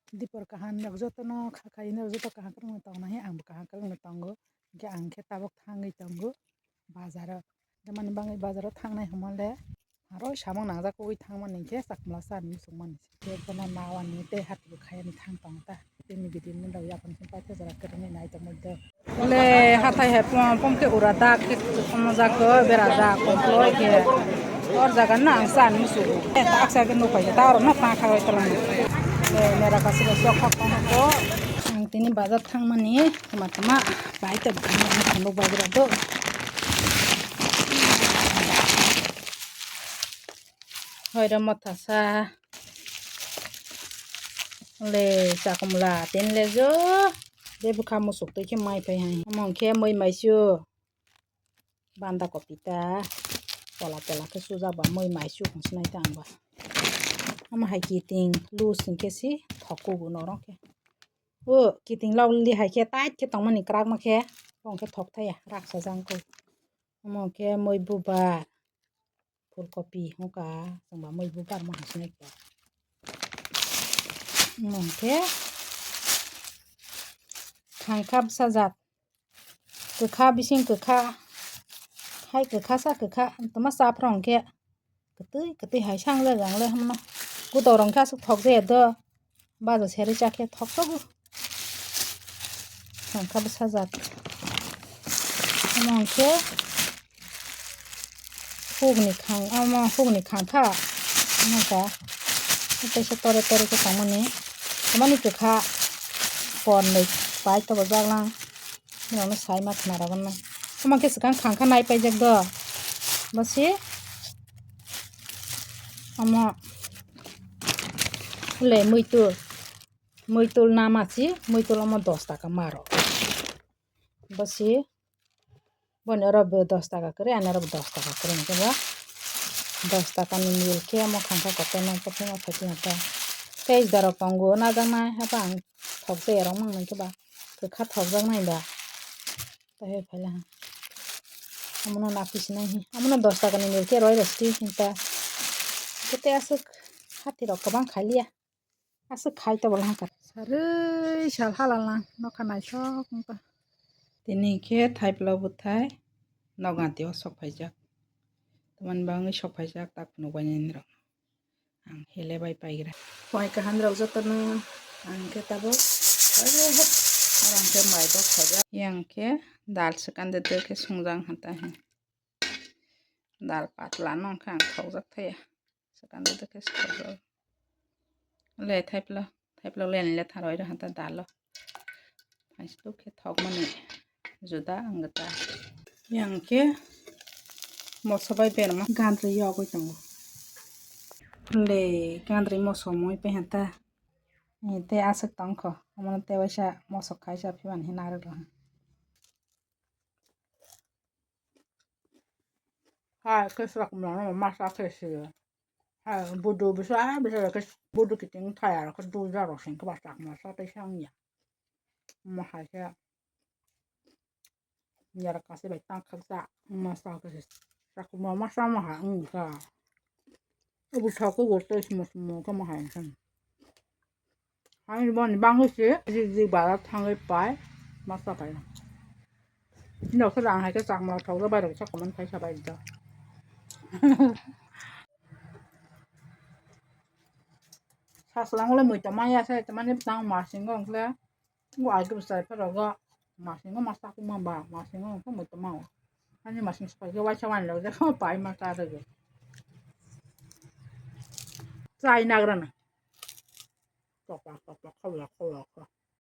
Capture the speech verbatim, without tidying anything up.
Dipor kaham rok jotono kha khaina joto kaham kwrwngno tongnai, angbo kaham kwrwngno tongo. Hwnkhe ang khe tabuk thangwi tongo bazaro. Tamani bagwi bazaro thangnai hwnmale aro samung nangjak kugwi thangmani hwnkhe chakmala chani muchungmani. Tei bono nawani tei hati bo khayani thang tongo ta. Tini video ni bagwi yapon khe paithago jora kwrwngwi nai tongmani do. Le hathai hai pom pom khe ura dak khe pom jak khe bera jak pom phloi khe or jaga na ang cha ni musugo. Aksa khe nuk pai khe ta oro no ta kha bai tala ni. Le mera kasi ba sok khak tong ko. Ang tini bazar thang mani tama tama bai ta nuk bai gra do. Hoi ro motha sa. Le chakumla tin le jo. De bwkha musuk twi khe mai phai hai. Omo khe mui maisu. Banda kopi ta. Pola pola khe sujak ba mui maisu hwnsinai ta ang ba. Omo hai kiting loose hinkhe si thok kugo norok khe. O kiting lok li hai khe tight khe tongmani kwrak ma khe. Bong khe thok thaya raksa jang khe. Omo khe mui bubar. Phulkopi hwnka chwngba mui bubar ma hwnsinai khe. Omo khe khangkha bwsajak. Kwkha bising kwkha. Hai kwkha sa kwkha. Tama chapra hwnkhe kwtwi kwtwi hai sangjak ang le hwnmano. Kutok rok hwnkhe aswk thok jaya do. Bajo seri chakhe thok togo. Khangkha bwsajak. Omo hwnkhe hukni khang, omo hukni khangkha. Omo kha. Teisa tore tore khe tongmani. Tamani kwkha. Pornwi pai tobojak lang. Norokno sai ma khna rogwi nai. Omo khe swkang khangkha nai paijak do. Basi. Omo. Le muitu. Muitul nama si, muitul omo dos taka maro. Bo si, boni oro bo dos taka kwrwi, ani oro bo dos taka kwrwi, hwnkhe bo dos taka ni mil khe omo khangkha kotor no kotor no phaikhe hwnkhe. Tei jora tongo najaknai, haba ang thok jaya rok mang nai khe ba, kwkha thokjak nai ba. Tei hai phaila ha. Omono napisinai hi. Omono dos taka ni mil khe roi rw sidi hinta. Tei aswk hati rok kwbang khailiya. Aswk khai tobol hangkha. Sarwi sal halala nokha naithok wngkha. Tini khe thaipla bwthai noknati o sok phaijak. Tamani bagwi sok phaijak tak phunuk bai nini rok. Ang hele bai paigra. Poi kaham rok jotono ang khe tabuk. Oro ang khe mai bo khaijak. Yang khe dal swkang de de khe sungjak hata he. Dal patla no khe ang thokjak thaya. Swkang de de khe sokjak. Le thaipla, thaipla le ani le tharwi rw hata dal o. Phaistuk khe thokmani juda ang ta. Yang khe moso bai berma gandri yogwi tongo. Le gandri moso mui pai hata. Tei aswk tongkho. Omono tei waisa moso khaisa phimani hwnwi narwk rw. Hai khe swk mano masa khe se. Hai budu bisa bisa khe budu kiting thaya khe duja ro sing khe ba sak masa tei sang ya. Mo hai khe yar kasi bai tang khak sa masa khe se. Sak mo masa mo ha wng kha. Obo thok o tei sumo sumo khe mo hai khe. Hai boni bangwi se jig jig bara thangwi pai masa pai. Noksa rang hai khe chakma thok rw bai rok chakma khai sa bai da. Saslang le mui toma ya sai tamani tang masing go le. Go ai go sai pharo go masing go masa kuma ba masing go mui toma. Ani masing spai go waisa wan lo de ko pai masa de. Chai nagrana. Kok kok kok kok kok kok.